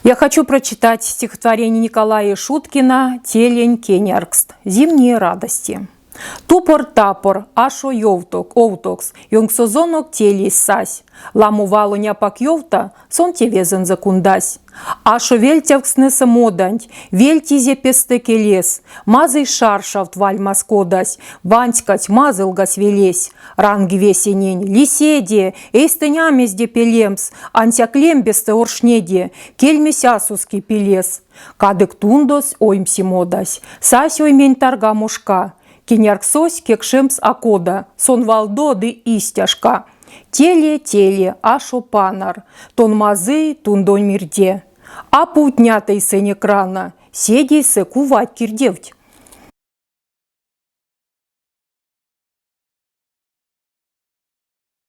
Я хочу прочитать стихотворение Николая Шуткина «Телень кеняркст. Зимние радости». Тупор-тапор, ашо ёвток, овтокс, ёнксозонок телесь сась. Ламо валонь апак ёвта, сон тевезэнзэ кундась. Ашо вельтявкстнэсэ моданть, вельтизе пестэ келес, мазый шаршавт вальмас кодась, ванськадсь, мазылгадсь велесь. Ранги весенень, лиседе, эйстэнь а мезде пелемс, ансяк лембестэ оршнеде, кельмесь а суски пилес. Кадык тундось оймси модась, сась оймень таргамо шка. Кенярксось кекшемс а кода, сон валдо ды истяшка. Теле, теле, ашо панар, тон мазый тундонь мирде. А пувтнят эйсэнь экрана, седейсэ кувать кирдевть.